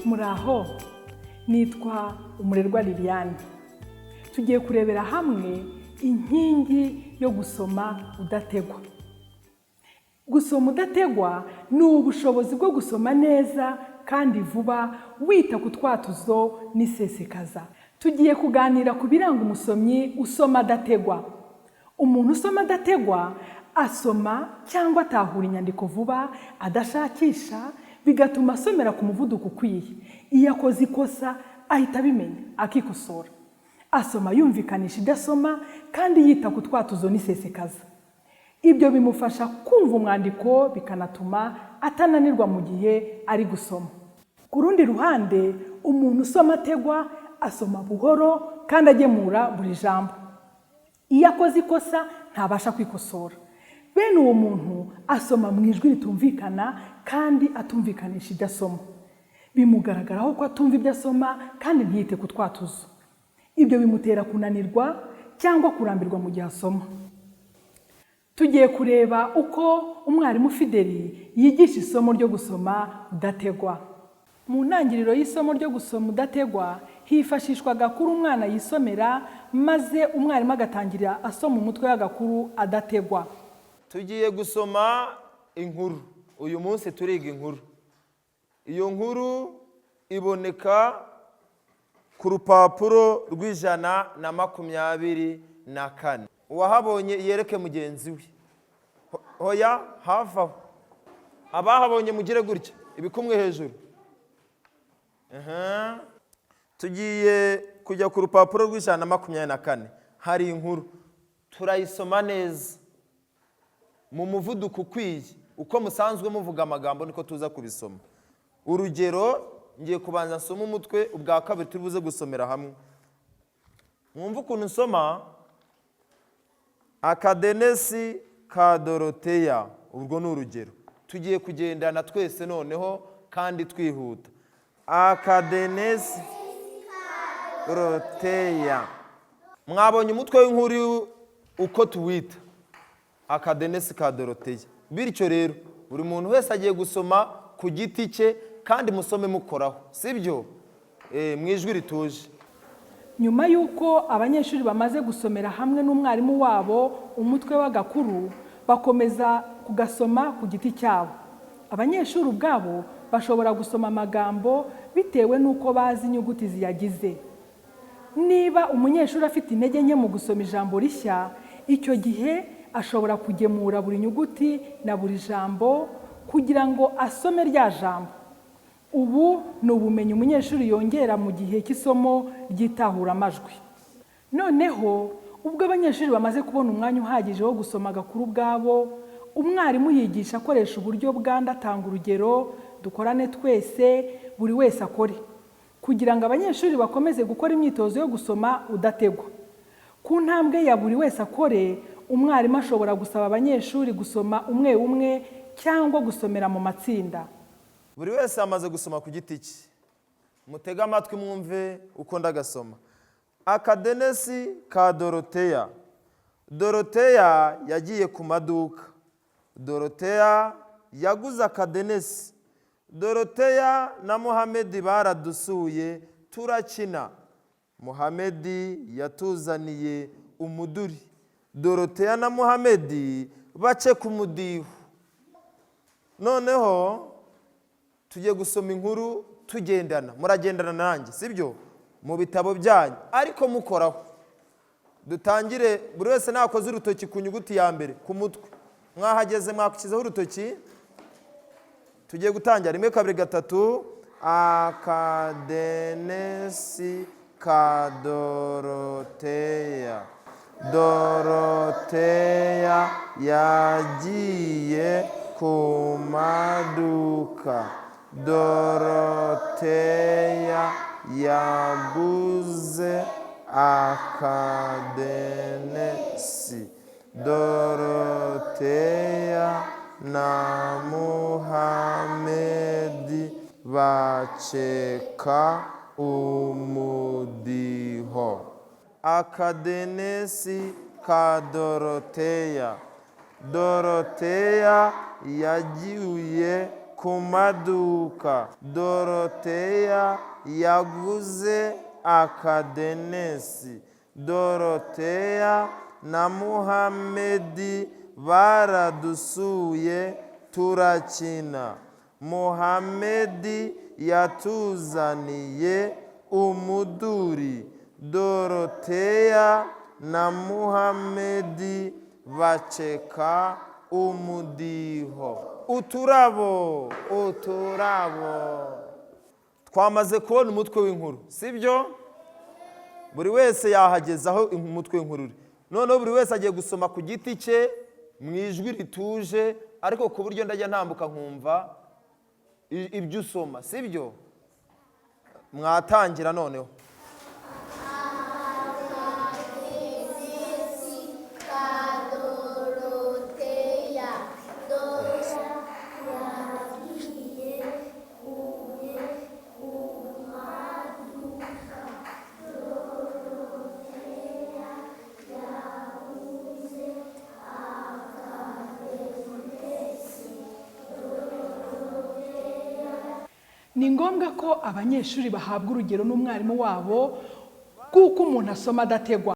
Muraho, nitwa Umurerwa Liliane. Tugiye kurebera hamwe inkingi yo gusoma udategwa. Gusoma udategwa ni ubushobozi bwo gusoma neza kandi vuba, wita ku twatuzo n'isesekaza. Tugiye kuganira ku biranga umusomyi usoma adategwa. Umuntu usoma adategwa asoma cyangwa atahura inyandiko vuba adashakisha, bigatuma asomera ku muvuduko ukwiye. Iyo akoze ikosa ahita abimenya akikosora. Asoma yumvikanisha ibyo asoma kandi yita ku twatuzo n'isesekaza. Ibyo bimufasha kumva umwandiko, bikanatuma atananirwa mu gihe ari gusoma. Ku rundi ruhande, umuntu usoma ategwa asoma buhoro kandi agemura buri jambo. Iyo akoze ikosa ntabasha kwikosora. Bene uwo muntu asoma mu ijwi ritumvikana kandi atumvikanisha ibyo asoma. Bimugaragaraho ko atumva ibyo asoma kandi ntiyite ku twatuzo. Ibyo bimutera kunanirwa cyangwa kurambirwa mu gihe asoma. Tugiye kureba uko umwarimu Fideli yigisha isomo ryo gusoma udategwa. Mu ntangiriro y'isomo ryo gusoma udategwa, hifashishwa agakuru umwana yisomera, maze umwarimu agatangira asoma umutwe w'agakuru adategwa. Tugiye gusoma inkuru. Uyu munsi turiga inkuru. Iyo nkuru iboneka ku rupapuro rw'124. Uwahabonye yereke mugenzi we. Hoya, hafi aho. Abahabonye mugire gutya, ibikumwe hejuru. Aha. Tugiye kujya ku rupapuro rw'124, hari inkuru. Turayisoma neza mu muvuduko ukwiye. Uko musanzwe muvuga amagambo niko tuza kubisoma. Urugero, ngiye kubanza nsoma umutwe, ubwa kabiri turi buze gusomera hamwe. Mwumve ukuntu nsoma: "Akadenesi ka Doroteya." Urwo ni urugero. Tugiye kugendana twese noneho kandi twihuta. Akadenesi Doroteya. Mwabonye umutwe w'inkuru uko tuwita, "Akadenesi ka Doroteya". Bityo rero buri muntu wese agiye gusoma ku giti cye, kandi musome mukoraho, sibyo? Mu ijwi rituje. Nyuma y'uko abanyeshuri bamaze gusomera hamwe n'umwarimu wabo umutwe w'agakuru, bakomeza kugasoma ku giti cyabo. Abanyeshuri ubwabo bashobora gusoma amagambo bitewe n'uko bazi inyuguti ziyagize. Niba umunyeshuri afite intege nke mu gusoma ijambo rishya, icyo gihe ashobora kugemura buri nyuguti na buri jambo kugira ngo asome rya jambo. Ubu ni ubumenyi umunyeshuri yongera mu gihe cy'isomo ry'itahuramajwi. Noneho ubwo abanyeshuri bamaze kubona umwanya uhagije wo gusoma agakuru ubwabo, umwarimu yigisha akoresha uburyo bwa "Ndatanga urugero", "Dukorane twese", "Buri wese akore", kugira ngo abanyeshuri bakomeze gukora imyitozo yo gusoma udategwa. Ku ntambwe ya "Buri wese akore", umwarimu ashobora gusaba abanyeshuri gusoma umwe umwe cyangwa gusomera mu matsinda. Buri wese amaze gusoma ku giti cye. Mutege amatwi mwumve uko ndagasoma. "Akadenesi ka Doroteya. Doroteya yagiye ku maduka. Doroteya yaguze akadenesi. Doroteya na Muhamedi baradusuye, turakina. Muhamedi yatuzaniye umuduri. Doroteya na Muhamedi bace ku mudiho." Noneho tugiye gusoma inkuru tugendana. Muragendana nanjye, sibyo? Mu bitabo byanyu, ariko mukoraho. Dutangire. Buri wese nakoze urutoki ku nyuguti ya mbere ku mutwe. Mwahageze? Mwakushyizeho urutoki? Tugiye gutangira. Rimwe, kabiri, gatatu. "Akadenesi ka Doroteya. Doroteya yagiye ku maduka. Doroteya yaguze akadenesi. Doroteya na Muhamedi baceka umudiho. Akadenesi ka Doroteya. Doroteya yagiye ku maduka. Doroteya yaguze akadenesi. Doroteya na Muhamedi baradusuye turakina. Muhamedi yatuzaniye umuduri. Doroteya na Muhamedi baceka umudiho. Uturabo, uturabo. Twamaze kubona umutwe w'inkuru, sibyo? Buri wese yahageze aho umutwe w'inkuru uri. Noneho buri wese agiye gusoma ku giti cye mu ijwi rituje, ariko ku buryo ndajya ntambuka nkumva ibyo usoma, sibyo? Mwatangira noneho. Ni ngombwa ko abanyeshuri bahabwa urugero n'umwarimu wabo bw'uko umuntu asoma adategwa.